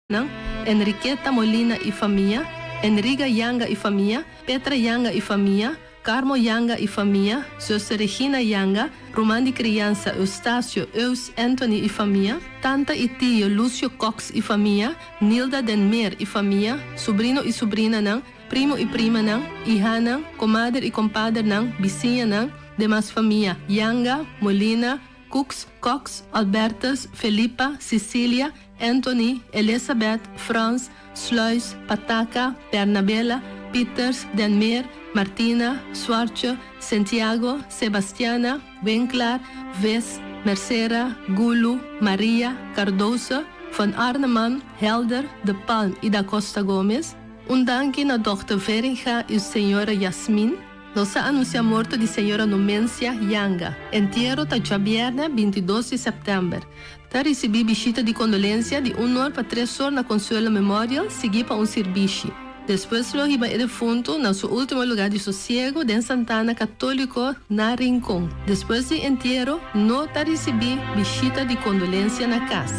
Nan, Enriqueta Molina y famia, Enriga Yanga y famia, Petra Yanga y famia, Carmo Yanga y famia, Zuster Regina Yanga, ruman di criansa Eustacio Eus Anthony y famia, tanta y tio Lucio Cox y famia, Nilda Den Meer y famia, subrino y subrinanan, primo y primanan, ihanan, comader y compadernan, bisiñanan, demas famia, Yanga, Molina, Cooks, Cox, Albertus, Felipa, Cecilia, Anthony, Elizabeth, Frans, Sluis, Pataka, Bernabela, Pieters, Den Meer, Martina, Swartje, Santiago, Sebastiana, Winklaar, Vis, Mercera, Gulu, Maria, Cardoso, Van Arneman, Helder, De Palm y Da Costa Gomez. Un danki na Dòkter Veringa y Señora Yasmin. Nos a anuncia morto di señora Numencia Yanga. Entiero ta djabierne 22 di september. Ta ricibi bishita di condolencia di un or pa tres or na Consuelo Memorial, sigui pa un sirbishi. Despues lo hiba e defunto na su ultimo lugar di sosiego den Santana Catolico na Rincon. Despues di entiero no ta ricibi bishita di condolencia na cas.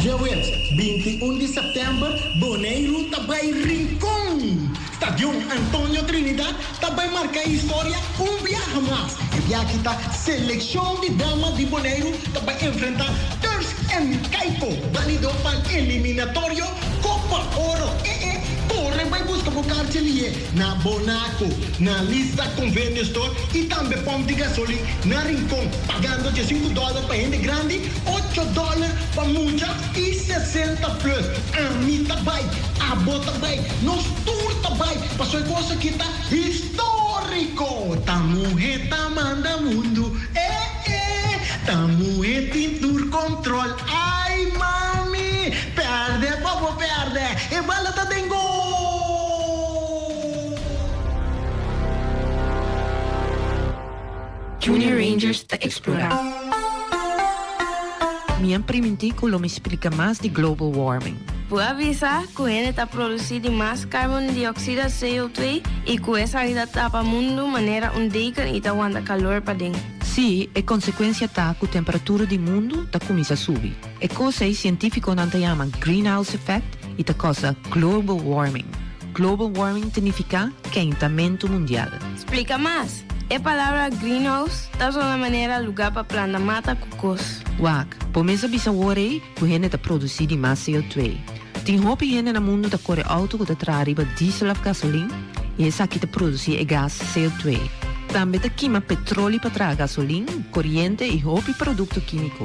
Djaweps 21 di sèptèmber Boneiru ta bai Rincon! Stadion Antonio Trinidad ta bai marka historia un biaha mas. E biaha ta selekshon di dama di Boneiru ta bai enfrentá Turks and Caicos balido pa eliminatorio Copa Oro. E e kore bai buska bo karchi lié na Bonaco, na Lisa Convenience Store y tambe pomp di gasolin na Rincon, pagando 15 dollar pa hende grandi, 8 dollar pa mucha y 60 plus. Ami ta bai, abo ta bai, nos tur ta bai, paso e cos aki ta historico! Ta muhe ta manda mundu, eh eh, ta muhe tin tur control, ay mami, perde pa bo perde, e bala ta den gol! Junior Rangers ta explora. Mi a priminti cu lo mi splica mas di global warming. Bo a bisa cu hende ta produci di mas carbon dioxide, CO2, y cu esaki ta tapa mundo manera un deken y ta wanta calor paden. Sí, e consecuencia ta cu temperatura di mundo ta cuminsa subi. E cos ey cientificonan ta yama greenhouse effect y ta causa global warming. Global warming ta nifica keintamento mundial. Splica mas. E palabra greenhouse ta sona manera lugar pa planta mata cu cos. Wak, bo mes a bisa wor ey cu hende ta produci di mas CO2. Tin hopi hende na mundo ta core auto cu ta traha riba diesel of gasolin y esaki ta produci e gas CO2. Tambe ta kima petroli pa traha gasolin, coriente y hopi producto kimico.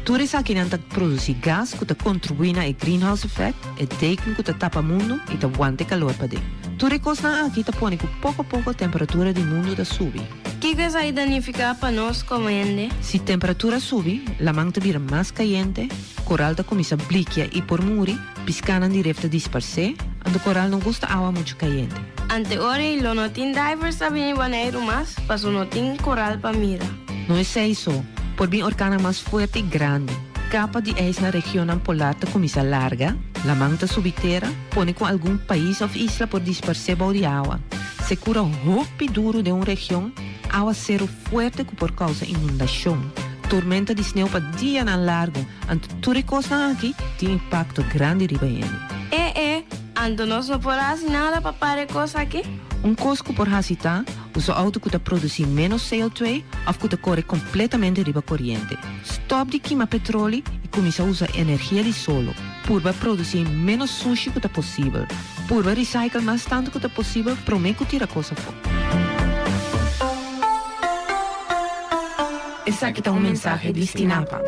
Tur esakinan ta produci gas cu ta contribui na e greenhouse effect, e deken cu ta tapa mundo y ta wanta e calor paden. Tur e cosnan aki ta pone cu poco poco temperatura di mundo ta subi. Kico esaki ta nifica pa nos como hende? Si temperatura subi, laman ta bira mas cayente, coral ta cuminsa blikia y por muri, piscanan di ref ta disparce, anto coral no gusta awa mucho cayente. Ante ora ey lo no tin divers ta bini Boneiru mas, paso no tin coral pa mira. No esey so, por bin orkannan mas fuerte y grandi. Capa di ijs na regionnan polar ta cuminsa larga, laman ta subi tera, pone cu algun pais of isla por disparce bou di awa. Secura hopi duro den un region, awaceru fuerte cu por causa inundacion, tormenta di sneu pa dianan largo, anto tur e cosnan aki tin impacto grandi riba hende. E e, anto nos no por haci nada pa para e cos aki? Un cos cu por haci ta usa auto cu ta produci menos CO2 of cu ta core completamente riba coriente. Stop di kima petroli y cuminsa usa energia di solo. Purba produci menos sushi cu ta posibel. Purba recycle mas tanto cu ta posibel prome cu tira cos afo. Esaki ta un mensahe di Stinapa.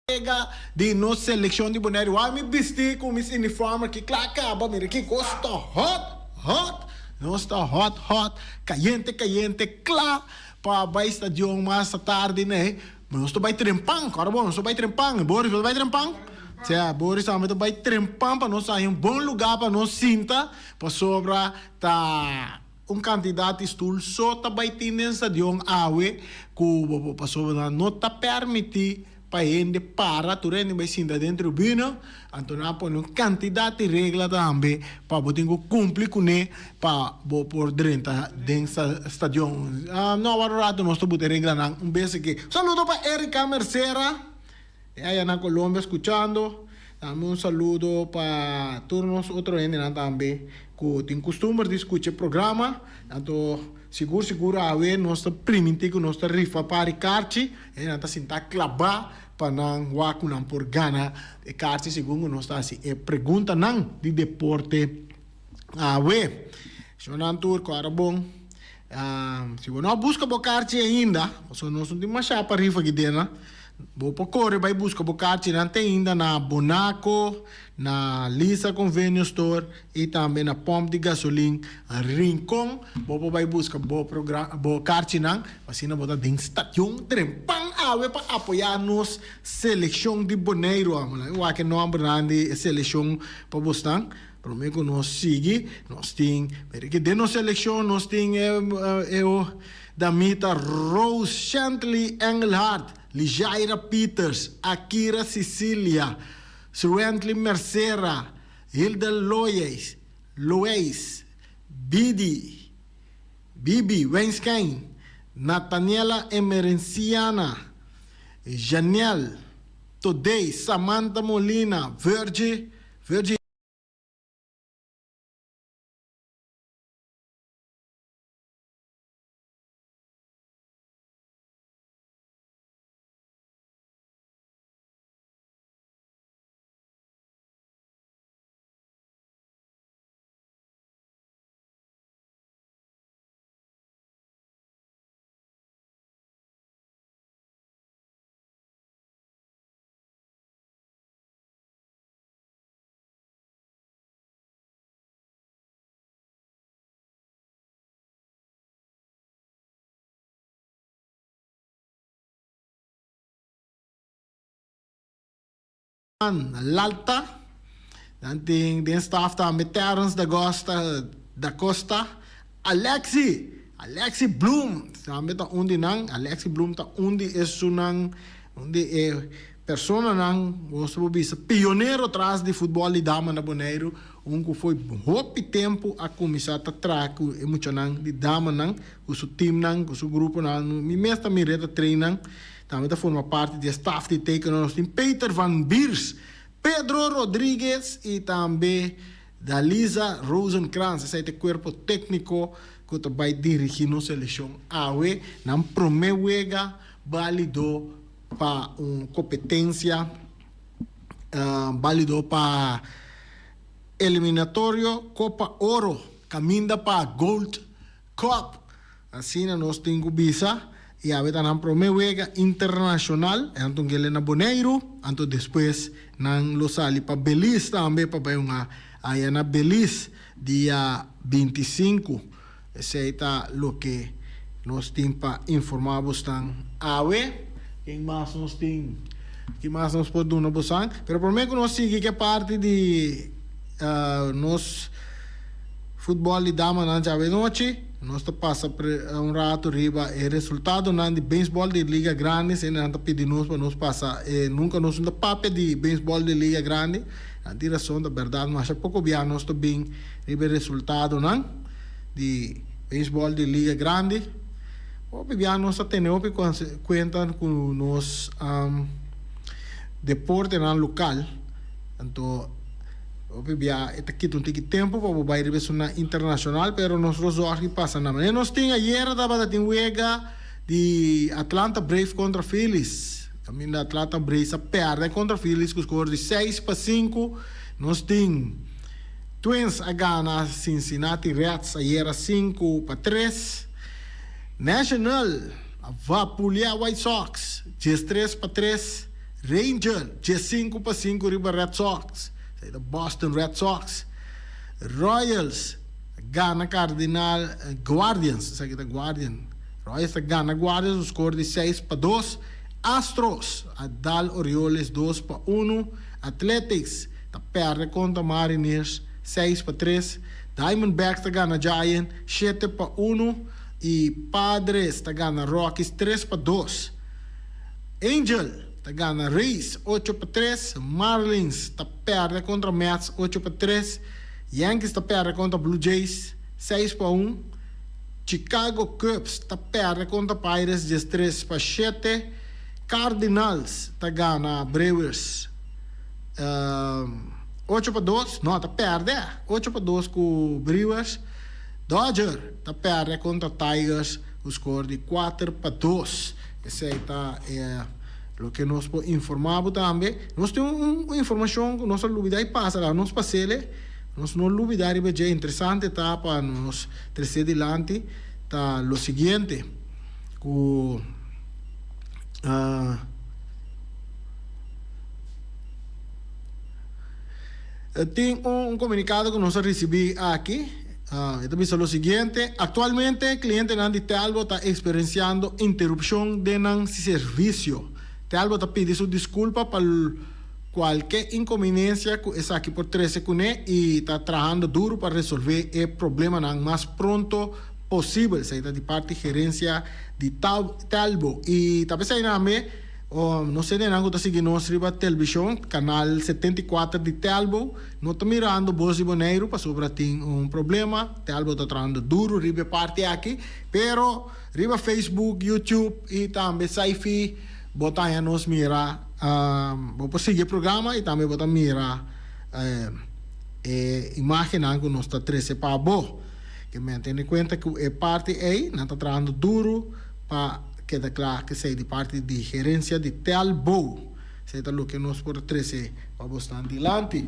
Wega di nos seleccion di Boneiru. Wou mi bisti cu mis uniform aki cla caba. Mira ki cos ta hot hot. Nos ta hot hot, cayente cayente, cla pa bay stadion mas tardi nei. Nos ta bay trempan, ora bon, nos ta bay trempan. Boris, bo ta bay trempan? Sea, Boris tambe ta bay trempan pa nos haña un bon lugar pa nos sinta, pasobra ta. Un kantidat di stul so ta bai tin den stadion awe ku bo por pasobra nan no ta permití pa hende para, tur hende bai sinta den tribuna, anto nan a pone un kantidat di regla tambe pa bo tin ku kumpli kuné pa bo por drenta den stadion. No awor un ratu nos ta buta e reglanan un bes aki. Un saludo pa Erika Mercera. E aya na Colombia scuchando. Tambe un saludo pa tur nos otro hendenan tambe cu tin custumber di scucha e programa. Anto sigur sigur awe nos ta priminti cu nos ta rifa par di carchi. Hendenan ta sinta claba pa nan wak cu nan por gana e carchi segun cu nos ta haci e preguntanan di deporte awe. Shownan tur cu ora bon. Si bo no a busca bo carchi ainda, pasobra nos no tin masha pa rifa aki dena. Bo por kore bai buska bo karchinan te ainda na Bonaco, na Lisa Convenio Store i tambe na Pòmp di Gasolin Rincon. Bo por bai buska bo bo karchinan pa asina bo ta den stadion trempan awe pa apoyá nos selekshon di Boneiru. Amo laga wak e nòmbernan di e selekshon pa bosnan. Promé ku nos sigui nos tin mira ke den nos selekshon nos tin e Damita Rose Shantley Engelhardt, Lijaira Pieters, Akira Cicilia, Sruently Mercera, Hilda Loeis, Loeis, Bidi, Bibi Weinstein, Nathaniela Emerenciana, Janelle Todey, Samantha Molina, Virgie, Virgie. Lalta, nan tin den staf tambe Terrence da Gosta, da Costa, Alexi, Alexi Bloom tambe ta un di nan, Alexi Bloom ta un di esunnan, un di e personanan, nos por bisa pionero tras di futbol di dama na Boneiru, Un ku foi hopi tempu a kuminsá ta traha ku e muchanan di damanan, ku su timnan, ku su gruponan. Mi mes ta mir'é ta train nan. Tambe ta forma parti di e staf di tekeno. Nos tin Peter van Biers, Pedro Rodriguez i tambe Dalisa Rosenkrantz. Esei ta e kuerpo tekniko ku ta bai dirigí nos selekshon awe. Nan promé wega balido pa un kompetensia. Balido pa eliminatorio Copa Oro caminda pa Gold Cup. Asina nos tin cu bisa y awe ta nan prome wega internacional. E anto ngele na Boneiru, anto despues nan lo sali pa Belize tambe pa bay hunga aya na Belize dia 25. Esey ta loke nos tin pa informa bosnan awe. Ken mas nos tin? Ki mas nos por duna bosan? Pero prome ku nos sigui ke parti di nos futbol di damanan djawe nochi, nos ta pasa un rato riba e resultadonan di beisbol di Liga Grandi. Esei nan ta pidi nos pa nos pasa e nunka nos no ta papia di beisbol di Liga Grandi. Nan tin rason, ta bèrdat masha poko bia nos ta bin riba e resultadonan di beisbol di Liga Grandi. Hopi bia nos ta tene hopi kuenta ku nos deportenan lokal. Anto hopi bia e ta kita un tiki tempu pa bo bai riba esunnan internashonal, pero nos lo zòrg di pasa nan. Manera nos tin ayera tabata tin wega di Atlanta Braves kontra Phillies. Kaminda Atlanta Braves a pèrdè kontra Phillies ku skor di 6-5. Nos tin Twins a gana Cincinnati Reds ayera 5-3. National a vapulia White Sox 13-3. Ranger 15 pa 5 riba Red Sox. Esei ta Boston Red Sox. Royals gana Cardinal Guardians, esaki ta Guardian. Royals ta gana Guardians un score di 6 pa 2. Astros a dal Orioles 2 pa 1. Athletics ta perde kontra Mariners 6 pa 3. Diamondbacks ta gana Giant 7 pa 1 i Padres ta gana Rockies 3 pa 2. Angel ta gana Rays 8 pa 3, Marlins ta perde kontra Mets 8 pa 3, Yankees ta perde kontra Blue Jays 6 pa 1, Chicago Cubs ta perde kontra Pirates 13 pa 7, Cardinals ta gana Brewers 8 pa 2, no ta perde 8 pa 2 ku Brewers, Dodger ta perde kontra Tigers ku skor di 4 pa 2. Esei ta e loke nos por informá bo tambe. Nos tin un informashon ku nos a lubidá i pasa la nos pas'el. Nos no lubidá riba dje. Interesante ta pa nos tres'é dilanti ta lo siguiente, ku tin un komunikado ku nos a risibí aki. E ta bisa lo siguiente, Aktualmente klientenan di Telbo ta eksperensiando interupshon den nan servisio. Telbo ta pidi su diskulpa pa kualke inkominensia ku esaki por trese kuné i ta trahando duru pa resolvé e problemanan mas pronto posibel. Esei ta di parti gerensia di Telbo. I ta p'esei tambe. Nos hendenan ku ta sigui nos riba televishon, kanal 74 di Telbo, no ta mirando Bos di Boneiru pasobra tin un problema. Telbo ta trahando duru riba e parti aki, pero riba Facebook, YouTube i tambe Saifi bo ta haña nos mira. Bo por sigui e programa i tambe bo ta mira e imágennan ku nos ta trese pa bo. Ke men tene kuenta ku e parti ei nan ta trahando duru pa. Keda kla kesei di parti di gerensia di Telbo. Esei ta loke nos por trese pa bosnan dilanti.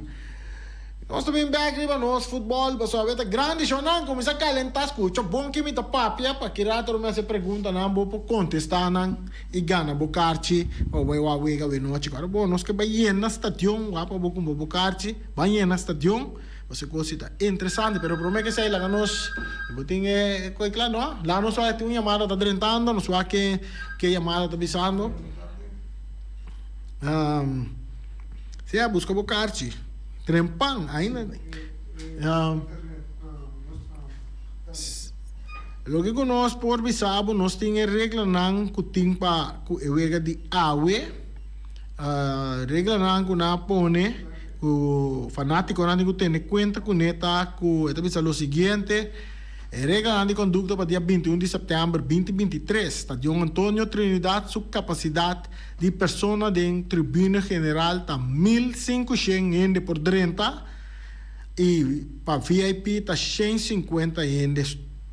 Nos ta bin bek riba nos futbòl pasobra awe ta grandi shownan kuminsá kalentá skucha bon ki mi ta papia pa ki rato mi hasi preguntanan bo por kontestá nan i gana bo karchi pa bo bai wak wega awe nochi. Kòrda bo nos ke bai yena stadion wak pa bo kumpra bo karchi ban yena stadion. Bo kos si ta interesante, pero prome ke esei laga nos, bo tin e koi kla no? Laga nos wak tin un yamada ta drentando, nos wak ke ke yamada ta bisando. Si a buska bo karchi, trempan ainda. Loke ku nos por bisa bo, nos tin e reglanan ku tin pa ku e wega di awe. Reglanan ku nan a pone ku fanátikonan tin ku tene kuenta kuné ta ku e ta bisa lo siguiente, E reglanan di kondukta pa dia 21 di sèptèmber 2023, Stadion Antonio Trinidad su kapasidat di persona den tribune general ta 1500 hende por drenta i pa VIP ta 150 hende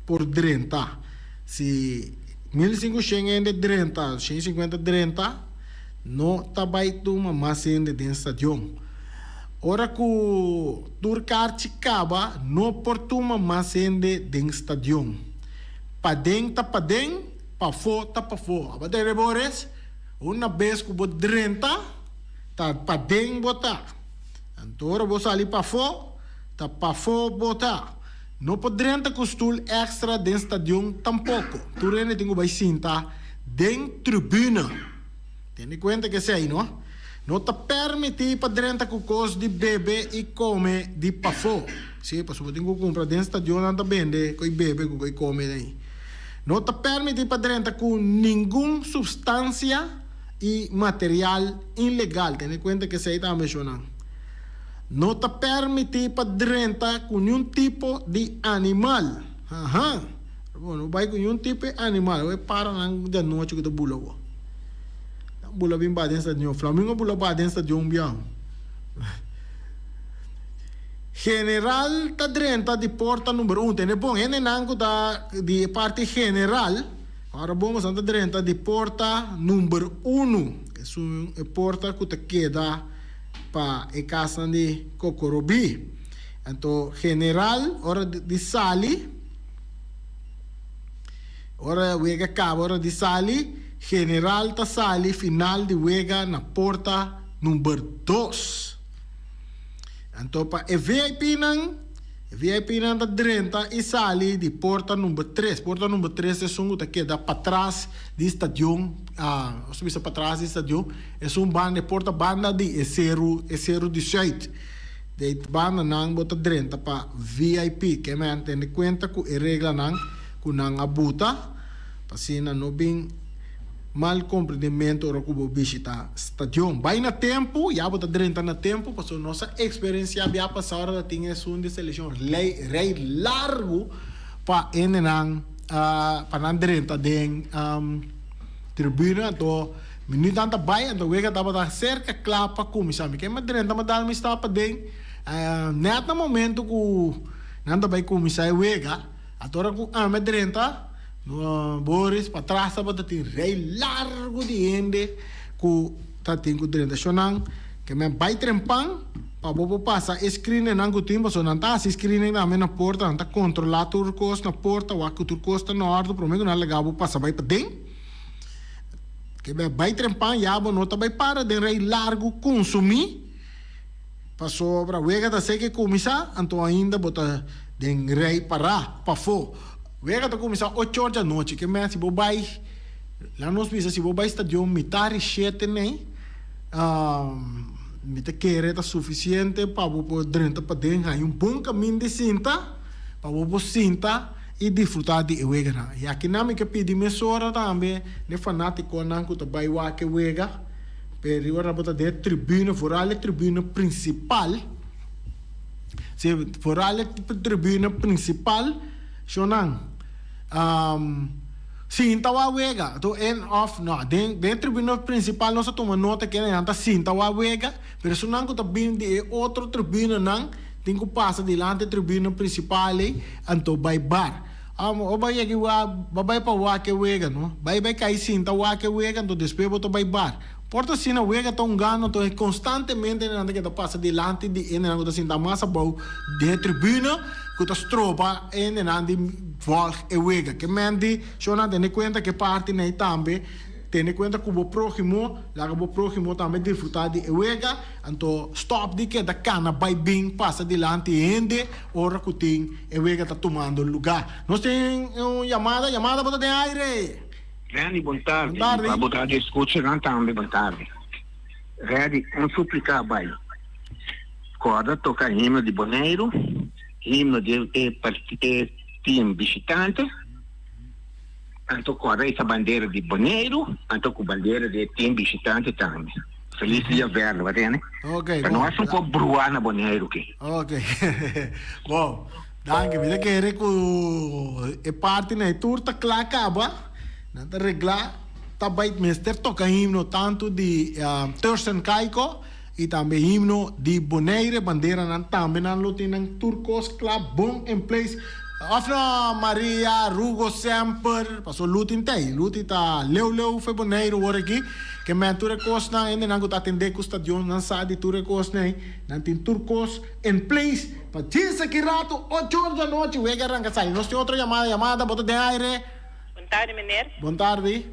por drenta. Si 1500 hende drenta, 150 drenta. No ta bai tuma mas hende den stadion. Ora ku tur karchi kaba no por tuma mas hende den stadion. Paden ta paden, pafó ta pafó. Aba ta rebores, una bes ku bo drenta ta paden bo ta. Anto ora bo sali pafó ta pafó bo ta. No por drenta ku stul èkstra den stadion tampoko. Tur hende tin ku bai sinta den tribuna. Tene kuenta ku esei, no? No ta permití pa drenta ku kos di bebe i kome di pafó. Sí, pasobra bo tin ku kumpra den stadion nan ta bende koi bebe ku koi kome ei. No ta permití pa drenta ku ningun supstansia i material ilegal. Tene kuenta ku esei tambe, shonnan. No ta permití pa drenta ku niun tipo di animal. Haha! Bo no bai ku niun tipo di animal. Bo e paranan di anochi ku ta bula bo. Nan bula bin ba den stadion. Flamingo bula ba den stadion biahu. General ta drenta di porta number un. Tende bon, hendenan ku ta di e parti general, ora bon boso ta drenta di porta number unu. Esun e porta ku ta keda pa e kasnan di Kokorobí. Anto general ora di sali, ora wega kaba ora di sali. General ta sali final di wega na porta number dos. Anto pa e VIP-nan, e VIP-nan ta drenta i sali di porta number tres. Porta number tres ta esun ku ta keda patras di stadion, nos ta bisa patras di stadion, esun banda, e porta banda di e seru, e seru di sùit. Di e bandanan bo ta drenta pa VIP. Ke men tene kuenta ku e reglanan ku nan a buta, pa asina no bin mal komprendimentu ora ku bo bishita stadion. Bai na tempu, ya bo ta drenta na tempu, pasobra nos a eksperensiá bia pasá ora ta tin esun di selekshon lei rei largu pa hendenan pa nan drenta den tribuna. Anto minuutnan ta bai, anto wega tabata serka kla pa kuminsá. Mi ke mi a drenta mi a dal mi stap paden nèt na momentu ku nan ta bai kuminsá e wega. Anto ora ku ami a drenta. Boris, patras tabata tin rei largu di hende ku ta tin ku drenta shownan. Ke men bai trempan pa bo por pasa e screeningnan ku tin, pasobra nan ta hasi screening tambe na porta, nan ta kontrolá tur kos na porta, wak ku tur kos ta na òrdu promé ku nan laga bo pasa bai paden. Ke men bai trempan ya bo no ta bai para den rei largu kunsumí. Pasobra wega ta seke kuminsá, anto ainda bo ta den rei pará pafó. Wega ta kuminsá ocho or djanochi, ke men si bo bai, laga nos bisa si bo bai stadion mitar di shete nei, mi ta kere ta sufisiente pa bo por drenta paden, haña un bon kaminda di sinta, pa bo por sinta i disfrutá di e weganan. I akinan mi ke pidi mesora tambe n'e fanátikonan ku ta bai wak e wega. Pero ora bo ta den e tribuna, vooral e tribuna principal, si, vooral e tribuna principal, shownan, sinta wak wega, to en of no, den den e tribuna principal nos a tuma nota kende nan ta sinta wak wega, pero esunnan ku ta bin di e otro tribunanan tin ku pasa dilanti e tribuna principal ei, anto bai bar. Amo, bai yega wak, bo bai pa wak e wega, no? Bai bai kai sinta wak e wega, anto despues bo ta bai bar. Por ta asina wega ta un gano, anto konstantemente hendenan ta keda pasa dilanti di hendenan ku ta sinta mas abou den e tribuna ku ta stroba e hendenan di vòlg e wega. Ke men di shownan tene kuenta ku e parti nei tambe. Tene kuenta ku bo próhimo, laga bo próhimo tambe disfrutá di e wega. Anto stòp di keda kana bai bin pasa dilanti hende ora ku tin e wega ta tumando lugá. Nos tin un yamada, yamada bo ta den aire. Randy bon tardi Bon tardi. Pa bo ta di escuchanan tambe bon tardi. Randy un suplica bai corda toca himno di Boneiru, himno di e e team bishitante. Anto kòrda esa bandera di Boneiru, anto ku bandera di e team bishitante tambe. Felis dia verde, bo a tende? Ok, Pa no bon. hasi un kos bruá na Boneiru ki. Ok, bon. Danki. Mi ta kere ku e parti na e tur ta kla kaba. Nan ta reglá. Ta bai mester toka himno tantu di Turks Caicos i tambe himno di Bonaire. Banderanan tambe nan lo tin nan tur kos kla bon in place. Of no Maria Rugo semper paso Luti n'tei. Luti ta leu leu fe Boneiru wor aki. Ke men tur e kosnan hendenan ku ta atende ku stadion nan sa di tur e kosnan ei. Nan tin tur kos in place pa djis aki rato ocho or di anochi wega a ranka sali. Nos tin otro yamada yamada bo ta den aire. Bon tardi meneer. Bon tardi.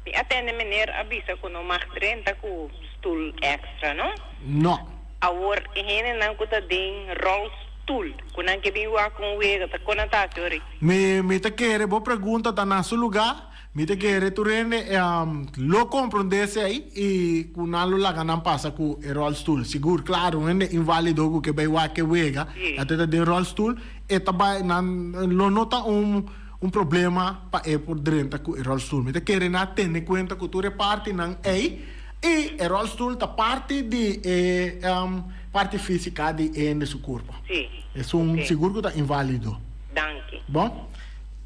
Mi a tende meneer a bisa ku no mag drenta ku stul extra no? No. Awor e hendenan ku ta den rolstoel ku nan ke bin wak un wega ta kon nan ta hasi ori? Mi mi ta kere bo pregunta ta na su luga. Mi ta kere tur hende lo komprondé esei i ku nan lo laga nan pasa ku e rolstoel. Sigur, klaro, un hende invalido ku ke bai wak e wega, ate ta den rolstoel, e ta bai nan lo no ta un Un problema pa e por drenta ku e rolstoel. Mi ta kere na tene kuenta ku tur e partinan ei i e rolstoel ta parti di e parti físika di e hende su kurpo. Sí. Esun Oké. sigur ku ta inválido. Danki. Bon.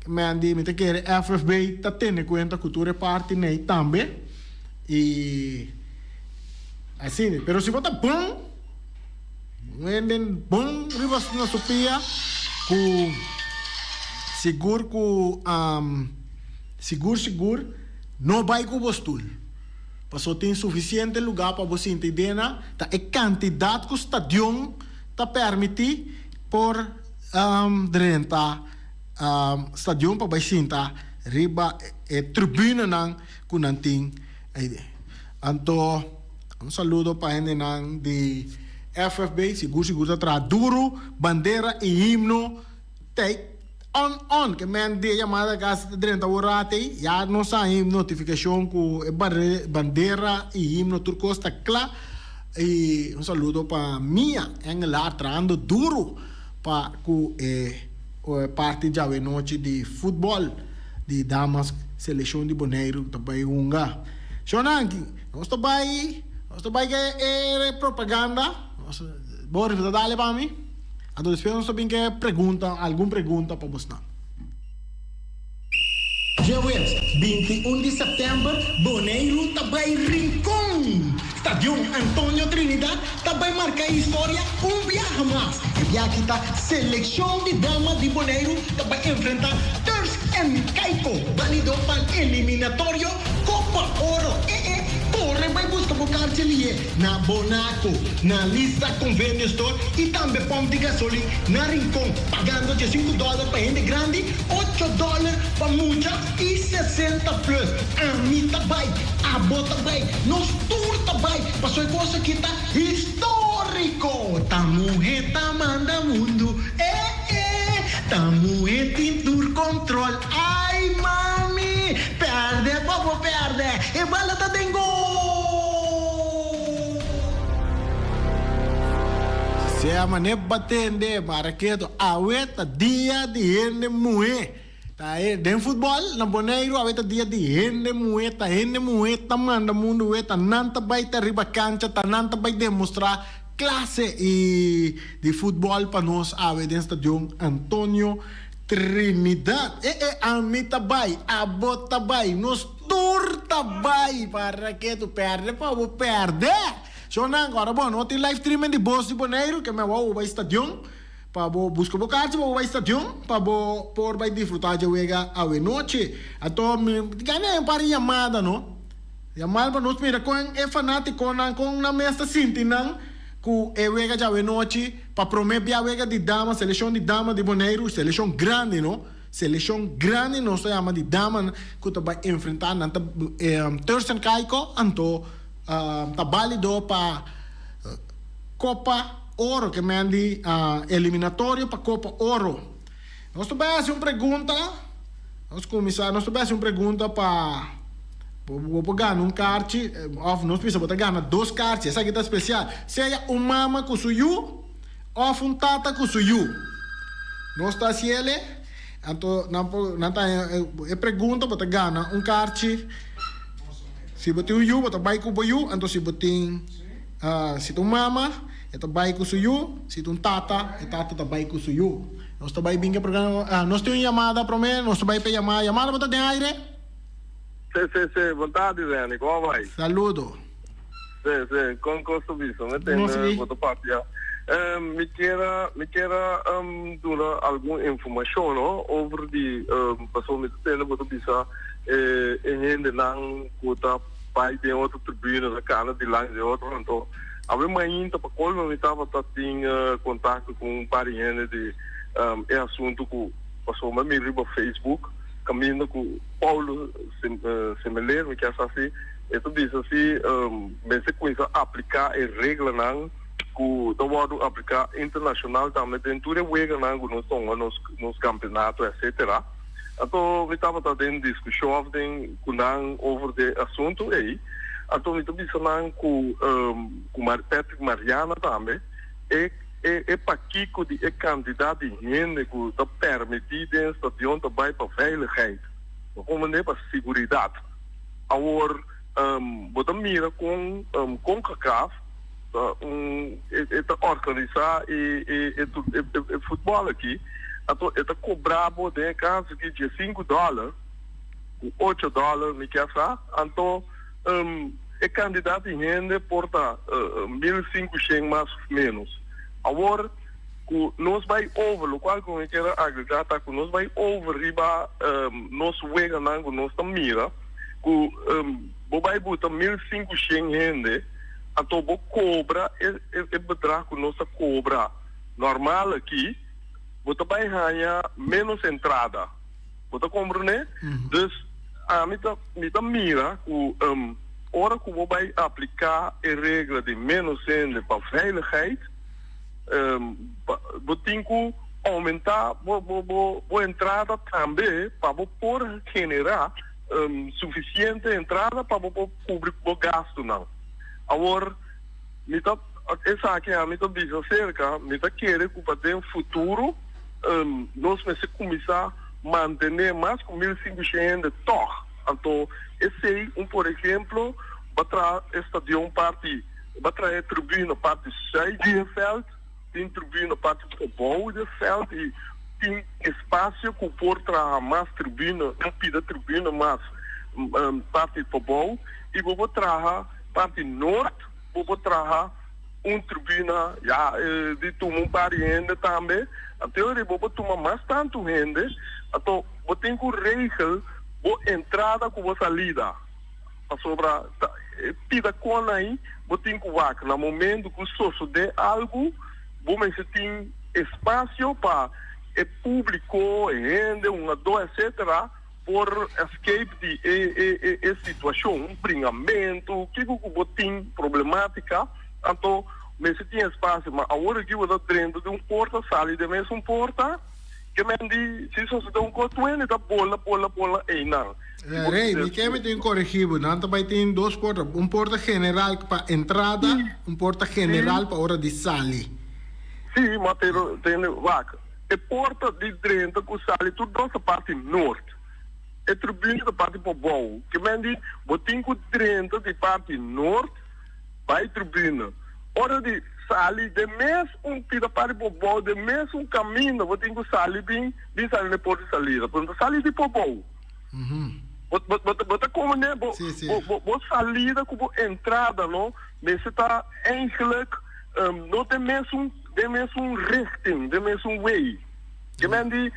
Mandy, mi ta kere FFB ta tene kuenta ku tur e partinan ei tambe i asina. Pero si bo ta bon, Un hende bon riba na su pia ku sigur ku sigur sigur no bai ku bo stul paso tin sufisiente luga pa bo sinta i dena ta e kantidat ku stadion ta permiti por drenta stadion pa bai sinta. riba e tribunenan ku nan tin ei. Anto un saludo pa hendenan di FFB, sigur sigur ta traha duru, bandera i himno tei on on ke men di e yamada kasi ta drenta awor rate ei, ya nos a haña notifikashon ku e bandera i himno tur kos ta kla i un saludo pa Mia Engelaar trahando duru pa ku e parti djawe nochi di futbòl di damas selekshon di Boneiru ta bai hunga. Shownan, nos ta bai nos ta bai ke e propaganda. Boris, bo ta dale pa mi? Anto despues nos ta bin ke pregunta, algun pregunta pa bosnan. Djaweps 21 di sèptèmber Boneiru ta bai Rincon! Stadion Antonio Trinidad ta bai marka historia un biaha mas. E biaha ta selekshon di dama di Boneiru ta bai enfrentá Turks and Caicos balido pa eliminatorio Kopa Oro. E e kore bai buska bo karchi lié na Bonaco, na Lisa Convenio Store i tambe pòmp di gasolin na Rincon, pagando diesinku dòler pa hende grandi, ocho dòler pa mucha i 60 plus. Ami ta bai, abo ta bai, nos tur ta bai, pasobra e kos aki ta históriko! Ta muhé ta manda mundu, eh eh, ta muhé tin tur kontrol, ai mami, pèrdè pa bo pèrdè, e bala ta den gol! Sea manera batende, maraketo, awe ta dia di hende muhé. Ta e den futbòl na Boneiru awe ta dia di hende muhé, ta hende muhé ta manda mundu wé, ta nan ta bai ta riba kancha, ta nan ta bai demostrá klase i di futbòl pa nos awe den stadion Antonio Trinidad. E e ami ta bai, abo ta bai, nos tur ta bai, para ke tu pèrdè pa bo pèrdè. Shownan, ora bo no tin live streaming di Bos di Boneiru ke mi a wou bai stadion. Pa bo buska bo karchi pa bo bai stadion pa bo por bai disfruta dje wega awe nochi. Anto mi gana un par di yamada no. Yamada pa nos mira kon e fanatikonan kon nan mes ta sinti nan ku e wega dje awe nochi pa prome bia wega di dama selekshon di dama di Boneiru selekshon grandi no selekshon grandi nos ta yama di dama ku ta bai enfrenta nan ta Turks and Caicos anto ta balido pa Kopa Oro ke men di eliminatorio pa Kopa Oro. Nos ta bai hasi un pregunta, nos kuminsá, nos ta bai hasi un pregunta pa bo por gana un karchi òf nos bisa bo ta gana dos karchi, esaki ta spesial, sea un mama ku su yu òf un tata ku su yu. Nos ta hasi el'e, anto nan por nan ta haña e pregunta bo ta gana un karchi, si bo tin un yu bo ta bai ku bo yu, anto si bo tin. Si ta un mama, e ta bai ku su yu, si ta un tata, e tata ta bai ku su yu. Nos ta bai bin ku e programa. Nos tin un yamada promé, nos ta bai pa e yamada. Yamada bo ta den aire? Sí, sí, sí. Bon tardi, Renny. Kon a bai? Saludo. Sí, sí. Kon kos ta bisa? Mi tende bo ta papia. Mi kier a, mi kier a duna algun informashon, no, over di, pasobra mi ta tende bo ta bisa e hendenan ku ta. Bai den otro tribuna ta cana dilanti di otro anto awe mainta pa colmo mi tabata tin contacto cu un par di hende di e asunto cu pasobra mi mira riba Facebook caminda cu Paulo Semeler mi kier sa si e ta bisa si mester cuminsa aplica e reglanan cu ta wordo aplica internacional tambe den tur e weganan cu nos ta hunga nos campeonato etcetera. Anto mi tabata den diskushon òf den ku nan over de asuntu ei. Anto mi ta bisa nan ku ku Patrick Mariana tambe e e e pakiko di e kantidat di hende ku ta permití den stadion ta bai pa veiligheid, no komo ne pa siguridat. Awor bo ta mira kon Concacaf ta un e ta organisá e e e futbòl aki, anto e ta kobra bo den e kaso aki diesinku dòler ku ocho dòler mi kier sa, anto e kantidat di hende por ta mil sinkushen mas òf ménos. Awor ku nos bai over, lokual ku mi kier a agregá ta ku nos bai over riba nos weganan ku nos ta mira ku bo bai buta 1500 hende, Anto bo cobra e e bedrag cu nos ta cobra normal aki, bo ta bay haya menos entrada. Bo ta komprendé? Dus ami ta mi ta mira ku ora ku bo bai apliká e regla di ménos hende pa veiligheid, bo tin ku oumentá bo bo bo bo entrada tambe pa bo por generá sufisiente entrada pa bo por kubri bo gastunan. Awor mi ta esaki ami ta bisa aserka, mi ta kere ku pa den futuro nos mester kuminsá mantené mas ku 1500 hende tòg. Anto esei un por ehemplo ba traha e stadion parti, ba traha e tribuna parti sùit di e vèlt, tin tribuna parti pabou di e vèlt i tin espasio ku por traha mas tribuna, un pida tribuna mas parti pabou i bo por traha parti nort, bo por traha un tribuna ya di tuma un par di hende tambe. Anto ora bo por tuma mas tantu hende, anto bo tin ku regel bo entrada ku bo salida. Pasobra ta e pida kon ai bo tin ku wak na momento ku sosode algu bo mester tin espasio pa e publiko, e hende, hungadó etcetera por escape di e e e situacion, un bringamento, kico cu bo tin problematica, anto mester tin espacio, ma awor aki bo ta drenta di un porta sali den mesun porta, ke men di si sosode un cos tuende ta bola bola bola eynan. Rey, mi ke mi tin coregi bo, nan ta bay tin dos porta, un porta general pa entrada, un porta general pa ora di sali. Si, ma pero tende, wak. E porta di drenta ku sali tur dos ta parti nort. E tribuna ta parti pabou. Ke men di bo tin ku drenta di parti nort bai tribuna. Ora di sali den mes un pida parti pabou, den mes un kaminda bo tin ku sali bin bin sali na e porta di salida. Pasobra no ta sali di pabou. Bo bo bo ta komprende? Bo bo bo salida ku bo entrada no mester ta eigenlijk no den mes un. Den mesun richting, den mesun way. Ke men di,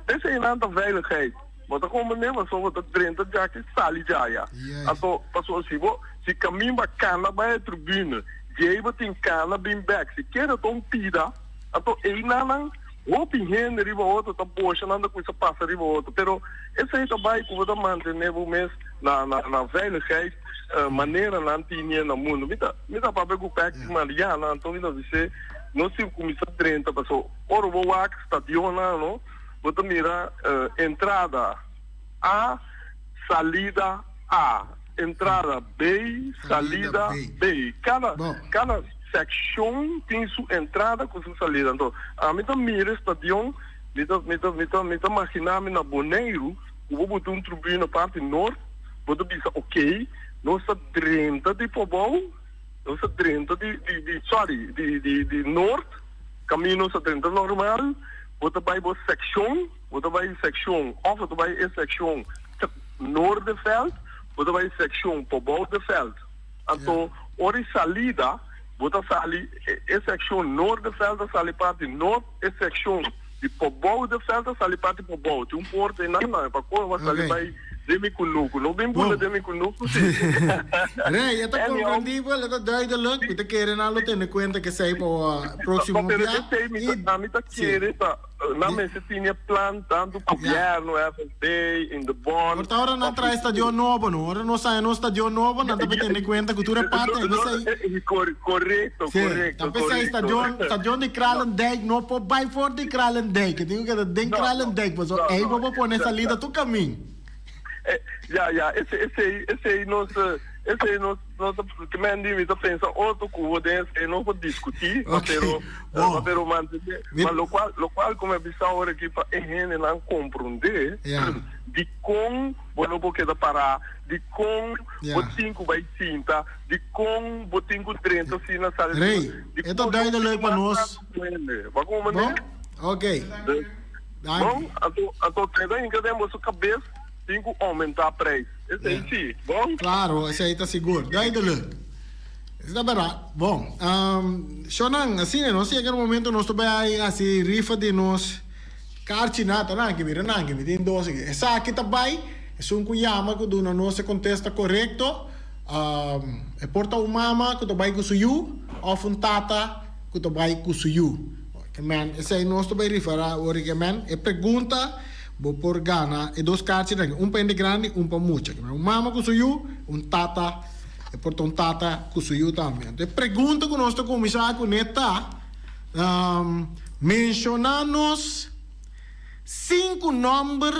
eseinan ta veiligheid. Bo ta comprende? Pasobra bo ta drenta djaki, sali djaya. Anto, pasobra si bo, si kamin ba kana bai e tribune, djei bo tin kana bin bek. Si keda ta un pida, anto einan nan hopi hende riba otro ta bosha, nan ta kuminsa pasa riba otro. Pero esei ta bai ku bo ta mantene bo mes na, na, na veiligheid, manera nan tine na mundu. Mi ta. Mi ta papia ku Pek Mariana, anto mi ta bis'é, nos tin ku kuminsá drenta paso ora bo wak stadionnan no, bo ta mira entrada A, salida A, entrada B, salida B. Kada kada sekshon tin su entrada ku su salida. Anto ami ta mira e stadion, mi ta mi ta mi ta mi ta maginá mi na Boneiru ku bo buta un tribuna parti nort, bo ta bisa okey. Nos ta drenta di Pobou, nos ta drenta di, di, di, sorry, di, di, di Noord, caminda nos ta drenta normal, bo ta bay bo seccion, bo ta bay seccion, of bo ta bay e seccion Noorderveld, bo ta bay seccion Pobouderveld. Anto, ora di salida, bo ta sali e seccion Noorderveld ta sali parti Noord, e seccion di Pobouderveld ta sali parti Pobou. Tin un porta einan tambe pa kohe bo a sali bai den mi kunuku. No bin bula den mi kunuku si. Rey, e ta comprendibel, e ta duidelijk. Mi ta kere nan lo tene kuenta ku esei pa proximo No, pero bia. esei mi ta, ami ta kere ta nan mester tene e plan tantu gobierno, FSB, Indebon. Por ta ora nan traha e stadion nobo no. Ora nos haña nos stadion nobo nan ta tene kuenta ku tur e parti ei p'esei. Korekto, Sí, korekto, ta p'esei korekto. stadion, stadion di Kralendijk no por bai for di Kralendijk. E tin ku keda den No, no, Kralendijk pasobra no, ei no. bo por pone Ja, salida ja. tur kamin. Ja, ja, esei, esei, esei nos, esei nos, nos ta, ke men di mi ta pensa otro ku bo den esei nos por diskutí, ma Ok, pero, ma bon. pero mantene, Mi, ma lokual, lokual ku mi a bisa ora aki pa e hendenan komprondé ja, dikon bo no por keda pará, dikon bo ja. tin ku bai sinta, dikon bo tin ku drenta asina sali asina, Rey, e ta dikon no duidelijk tin pa mas nos. tantu ku hende. Bo a komprendé? Bon? Ok. Dus, Danki. Bon, anto, anto keda hinka den boso kabes tin ku oumentá prijs. Esei Ja. si, bon? Klaro, esei ta sigur. Duidelijk. Esei ta bèrdat. Bon, shownan, asina nos yega na momento nos ta bai hasi rifa di nos karchi na ta nan ki mira nan ki mi tin dos aki. Esaki ta bai esun ku yama ku duna nos e kontesta korekto. E por ta un mama ku ta bai ku su yu òf un tata ku ta bai ku su yu. Amen. Esei nos ta bai rifará ora ki amen. E pregunta. Bo por gana e dos karchinan, un pa hende grandi, un pa mucha. Un mama ku su yu, un tata, e por ta un tata ku su yu tambe. Anto e pregunta ku nos ta kuminsá kuné ta, Menshoná nos sinku nòmber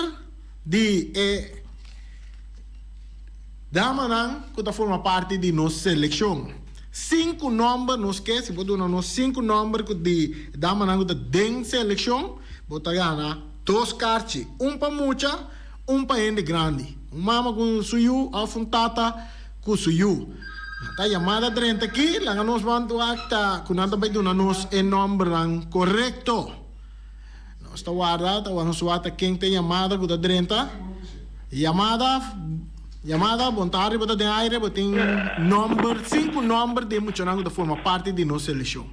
di e damanan ku ta forma parti di nos selekshon. Sinku nòmber nos ke, si bo duna nos sinku nòmber ku di damanan ku ta den selekshon, Bo ta gana dos karchi, un pa mucha, un pa hende grandi. Un mama ku su yu òf un tata ku su yu. Nan ta yamada drenta aki, laga nos ban wak ta ku nan ta bai duna nos e nòmbernan korekto. Nos ta warda, ta nos wak ta ken ta e yamada ku ta drenta. Yamada, yamada, bon tardi, bo ta den aire, bo tin nòmber, sinku nòmber di e muchanan ku ta forma parti di nos selekshon.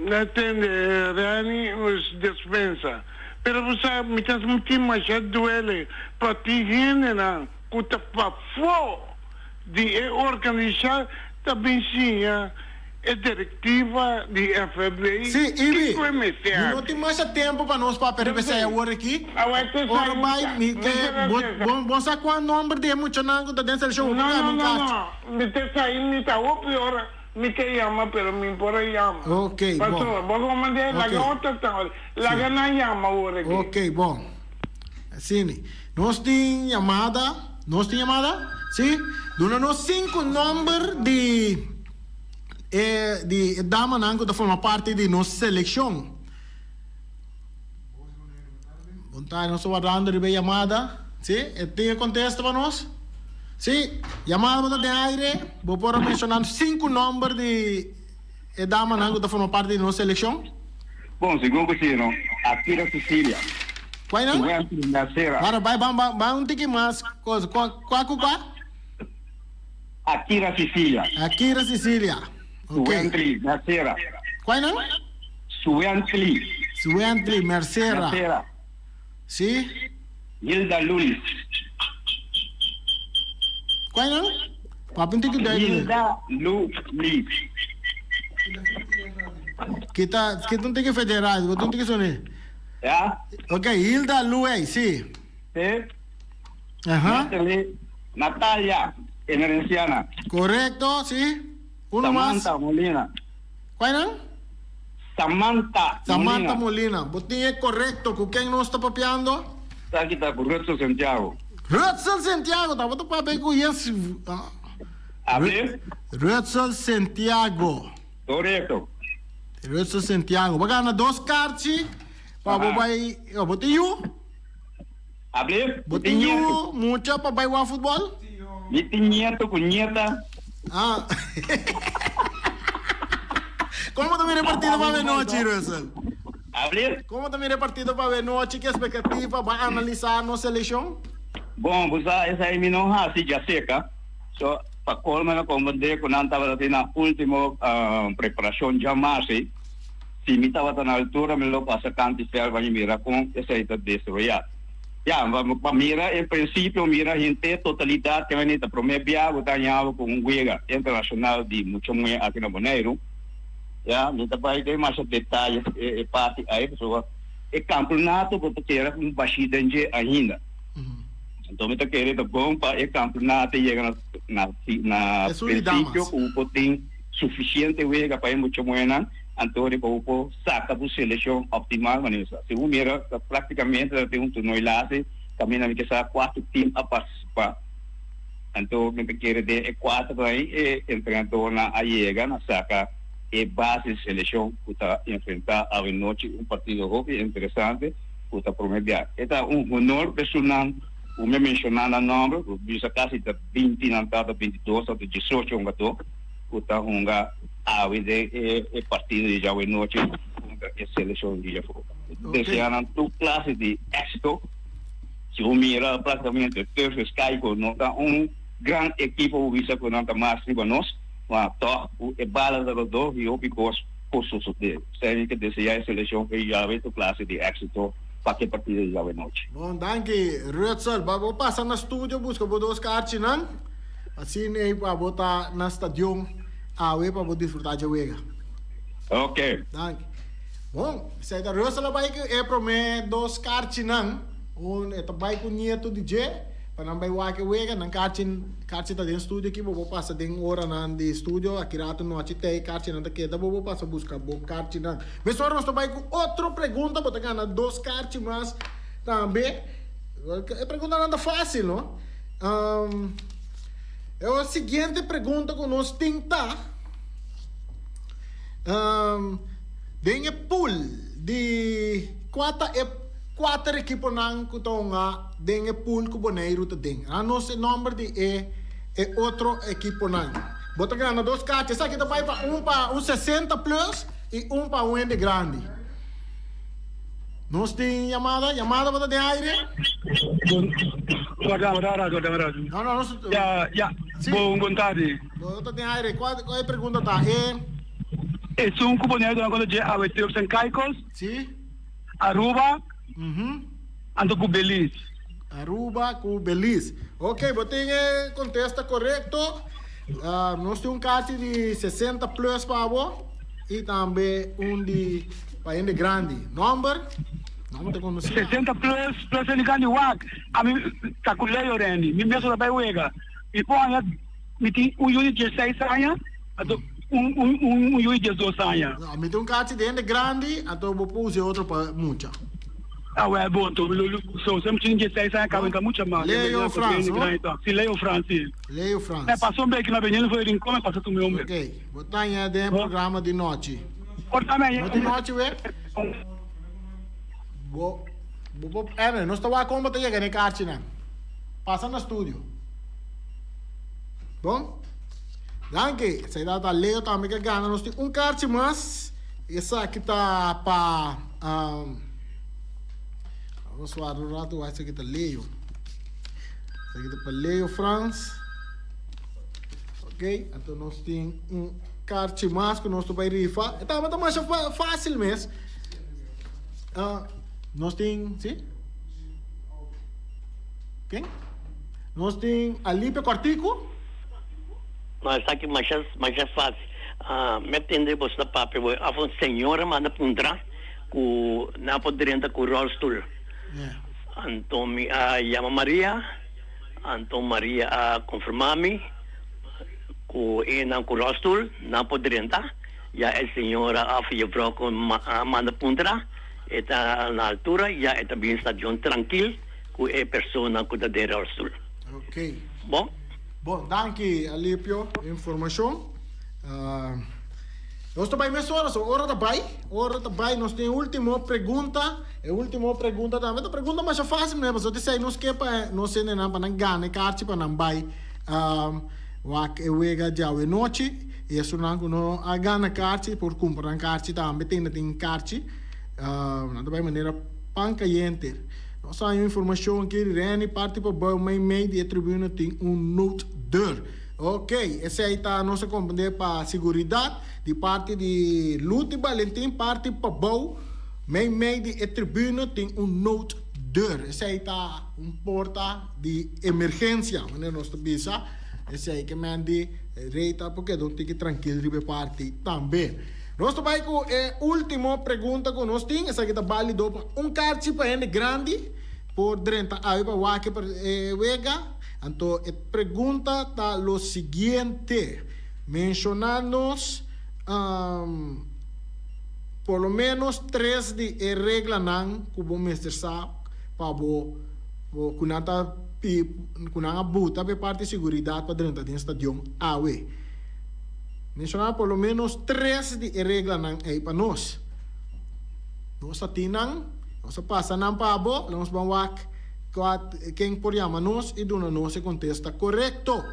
Na tende Rani us despensa. Pero bo sa mi ta sinti masha duele pa tin hendenan ku ta pafó di e organisá ta bin siña e direktiva di FFB Sí, Ibi, kiko e mester mi no hasi. tin masha tempu pa nos papia riba esei awor aki. Awor te sa Ora bai, mi mi ke ta bo sa. bo bo sa kua nomber di e muchanan ku ta den selekshon, bo por No, gana no, un no, karchi. no. Mi ta sa i mi ta hopi ora. Mi ke yama pero mi por a yama. Ok, bon. Pasobra bo komand'é laga Ok. otro tan laga nan yama awor aki. Ok, bon. Asina. Nos tin yamada, nos tin yamada? Si? Duna nos sinku nomber di e di e damanan ku ta forma parti di nos selekshon. Bon tardi, nos ta wardando riba e yamada. Si, e tin e kontesta pa nos? Si, yamada bo ta den aire, bo por a menshoná sinku nòmber di e damanan ku ta forma parti di nos selekshon? Bon, segun ku si, no? Akira Cecilia. Kuai nan? Suwentli Mercera. Wara, bai, ban, ban, ban un tiki mas kos. Kua, kua ku kua? Akira Cecilia. Akira Cecilia. Ok. Suwentli Mercera. Kuai nan? Suwentli. Suwentli Mercera. Mercera. Si. Hilda Lulis. Kuai nan? Papia un tiki duidelijk. Hilda Lulis. Kita, kita un tiki federal, bo ta un tiki soni. Ya. Ok, Hilda Luis, si. Si. Aha. Natalie, Natalia Emerenciana. Korekto, si. Uno mas. Samantha Molina. Kuai nan? Samantha Molina. Samantha Molina. Bo tin e korekto. Ku ken nos ta papiando? Esaki ta ku Rutsel Santiago. Rutsel Santiago! Tabata papia ku yes. Abe? Rutsel Santiago. Korekto. Rutsel Santiago. Bo gana dos karchi pa bo bai. Bo tin yu? Abe? Bo tin yu mucha pa bai wak futbòl? Mi tin nieto ku nieta. Ah. Komo ta mira e partido pa avenochi, Russell? Abe? Komo ta mira e partido pa avenochi? Ki espektativa? Bo a analisá nos selekshon? Bon, bo sa esei mi no hasi djaseka. So, pa kolmo mi a komprendé ku nan tabata tin nan último preparashon djamarsi. Si mi tabata na altura mi lo pasa kanti selva i mira kon esei ta desaroyá. Ya, pa mira en prinsipio mira henter totalidat ke meni ta promé bia bo ta haña bo ku un wega internashonal di mucha muhé aki na Boneiru. Ya, mi ta bai den masha detaye e parti ei pasobra e kampeonato bo ta kere un bashí den dje ainda. Anto mi ta kere ta bon pa e kampeonato yega na na na prinsipio ku bo tin sufisiente wega pa e mucha muhénan. Anto riba bo por saca bo seleccion optimal manera sa. Si bo mira ta practicamente ta tin un toernooi lasi caminda mi ke sa cuatro team a participa. Anto mi ta kere den e cuatro ahí e entrenadornan a yega na saca e base di seleccion cu ta enfrenta awe nochi un partido hopi interesante cu ta prome bia. E ta un honor pa esunnan cu mi a menciona nan nomber cu bisa casi ta binti nan ta ta bintidos ta diesocho hungador. ku ta hunga awe den e partido di djawe nochi kontra e selekshon di Jafó. Desea nan tur klase di éksito. Si bo mira praktikamente Turfs Skyco no ta un gran ekipo bo bisa ku nan ta mas riba nos, ma tòg ku e bala ta rodó i hopi kos por sosodé. Esei mi ke desea e selekshon ku djawe tur klase di éksito pa ke partido di djawe nochi. Bon, danki Rutsel. Bo pasa na studio buska bo dos karchinan. Asina ei pa bo ta na stadion awe pa bo disfruta dje wega. Ok. Danki. Bon, esei ta Russell a bai ku e prome dos karchinan. Un e ta bai ku nieto di dje pa nan bai wak e wega. Nan karchi karchi ta den studio aki bo por pasa den oranan di studio aki rato nochi tei karchinan ta keda bo por pasa buska bo karchinan. Mesora nos ta bai ku otro pregunta bo ta gana dos karchi mas tambe. E preguntanan ta fácil no. E siguiente pregunta ku nos tin ta den e pool di kua ta e kuater ekiponan ku ta hunga den e pool ku Boneiru ta den. A nos e nòmber di e e otro ekiponan. Bo ta gana dos kachi. Esaki ta bai pa un pa un sesenta plus i un pa un hende grandi. Nos tin yamada? Yamada bo ta den aire? Guarda un rato, guarda un rato. No, no, nos... Ya, ya. Si. Bon, bon tardi. Bo ta den aire. Cual, cual e pregunta ta? E. Esun cu Boneiru ta contra dje awe Turks en Caicos. Si. Aruba. Mhm. Anto cu Belize. Aruba cu Belize. Ok, bo tin e contesta corecto. Uh, nos tin un kaartje di 60 plus pa bo y tambe un di pa hende grandi. Nomber? Nomber ta conoci. 60 plus, plus hende grandi wak. Ami ta cu Leo Randy. Mi mes ta bay wega. Mi por haña, mi tin un yu di 16 aña, anto un, un, un, un yu di 12 aña. No, mi tin un kaartje di hende grandi, anto bo por usa e otro pa mucha. Ah, wel, bon, to, so, so, mi tin 16 aña, caba ta mucha mas. Leo Frans, no? Si, Leo Frans, si. Leo Frans. E pasa un beki na Benjamín for Rincon, e pasa tu mi homber. Ok, bo ta ña den programa di nochi. Por ta me. No tin nochi we? Bo, bo por, anyway, nos ta wak kon bo ta yega na e karchinan. Pasa na studio. Bon? Danki. Esei tabata Leo tambe ke gana. Nos tin un karchi mas. Esaki ta pa, um, nos warda un rato, wak esaki ta Leo. Esaki ta pa Leo Frans. Ok, anto nos tin un karchi mas ku nos ta bai rifa. E tabata masha fácil mes. Ah, nos tin, si? Ken? Nos tin Alipe Kòrtiku. No, esaki masha, masha fácil. Ah, mi a tende boso ta papia bo af un señora manda puntra ku nan por drenta ku rolstoel. Anto mi a yama Maria, anto Maria a konfirmá mi ku e nan ku rolstoel nan por drenta. Ya e señora òf juffrouw ku a manda puntra e ta na altura, ya e ta bin stadion trankil ku e persona ku ta den rolstoel. Ok. Bon. Bon, danki Alipio informashon. Nos ta bai mesora, so ora ta bai, ora ta bai, nos tin e ultimo pregunta, e ultimo pregunta tambe ta pregunta masha facil mane, pasobra esei nos ke pa nos hendenan pa nan gana e karchi pa nan bai wak e wega djawe nochi, y esunnan ku no a gana karchi por kumpra nan karchi tambe, tende tin karchi, nan ta bai manera pan kayente. Nos a haña informashon aki di Renny parti pa bou mei mei di e tribuna tin un nooddeur. Ok, esei ta nos a comprende pa seguridad di parti di Luti Balentin parti pabou mei mei di e tribuna tin un nooddeur. Esei ta un porta di emergencia, manera nos ta bisa. Esei ke men di rey ta por keda un tiki trankil riba e parti tambe. Nos ta bai ku e ultimo pregunta ku nos tin, esaki ta balido pa un karchi pa hende grandi por drenta awe pa wak e wega. Anto e pregunta ta lo siguiente, Menshoná nos por lo ménos tres di e reglanan ku bo mester sa pa bo ku nan ta ku nan a buta pa e parti siguridat pa drenta den stadion awe. Menshoná por lo ménos tres di e reglanan ei pa nos. Nos ta tin nan, nos a pasa nan pa bo, nos ban wak. Kua ken por yama nos i duna nos e kontesta korekto?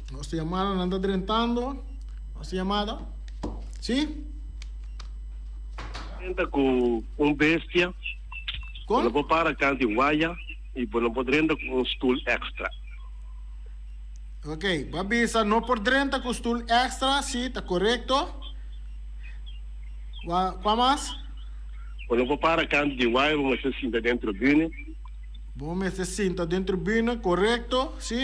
Nos ta yamada nan ta drentando. Nos ta yamada. Si? Drenta ku un bestia. Kon? Bo no por para kanti un waya i bo no por drenta ku un stul èkstra. Ok, bo a bisa no por drenta ku stul èkstra, si, ta korekto. Kua, kua mas? Bo no por para kantu di waya, bo mester sinta den tribune. Bo mester sinta den tribuna, korekto, si.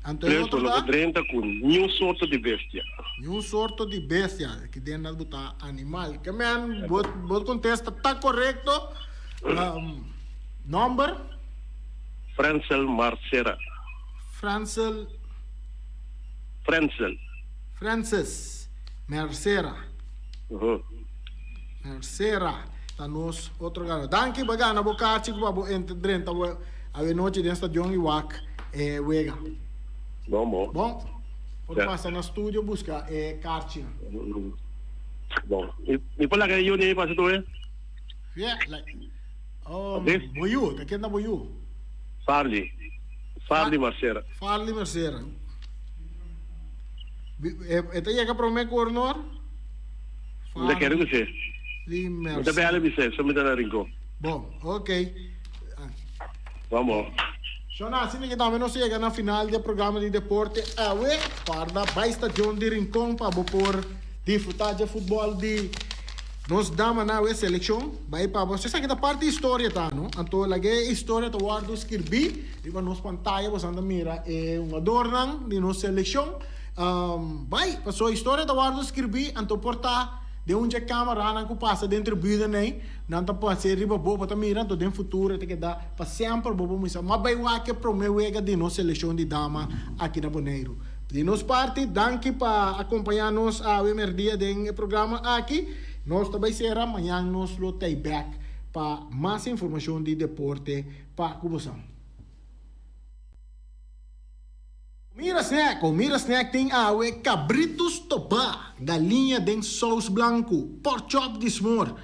Anto e Tres, otro bo no ta? por drenta ku niun sorto di bestia. Niun sorto di bestia. Aki den nan bo ta animal. Ke men, bo bo kontesta ta korekto. Nomber? Frensel Marcera. Frensel. Frensel. Francis Mercera. Mercera ta nos otro ganador. Danki bo a gana bo kachi ku pa bo enter drenta bo awe nochi den stadion i wak e wega. Bon bon. Bon. Por pasa na studio buska e karchinan. Bon. Mi por laga e yu ni pasa tur e? Yeah, like. Oh, bo yu, ta ken ta bo yu? Farley. Farley Mercera. Farley Mercera. E ta yega prome ku Ornor? Mi ta kere ku si. Mi ta bela bis'é, so mi ta na Rincon. Bon, ok. Bon bon. Shona, asina ke tambe nos yega na final di e programa di deporte awe. Guarda bai stadion di Rincon pa bo por disfruta dje futbol di nos damanan awe, selekshon. Bai pa bo. Esaki ta parti historia ta, no? Anto laga e historia ta wòrdu skirbí. Riba nos pantaya boso ta mira e hungadornan di nos seleccion. Bai, pasobra historia ta wordo scribi, anto por ta den un dje camaranan cu pasa den tribunenan, nan ta pasa riba bo, bo ta mira, anto den futuro e ta keda pa semper bo por misa. Ma bai wak e prome wega di nos seleccion di dama aki na Boneiru. Di nos parti, danki pa acompaña nos awe merdia den e programa aki. Nos ta bai cera, mañan nos lo ta back pa mas informacion di deporte. Pa ku boso. Mira Snack, o Mira Snack tin awe kabritu stobá, galiña den sous blanku, pork chop di smor,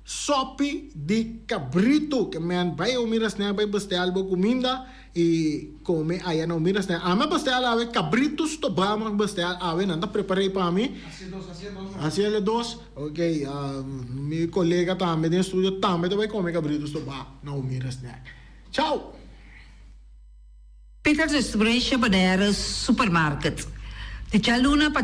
sopi di kabritu. Ke men bai o Mira Snack bai bestel bo kuminda i kome aya na o Mira Snack. Ami a bestel awe kabritu stobá mi a bestel awe, nan ta prepar'é pa mi. Hasi el e dos. Ok, mi kolega tambe den studio tambe ta bai kome kabritu stobá. Na mira snack. Chao! Peters Distribution Bonaire Supermarket. Di djaluna pa.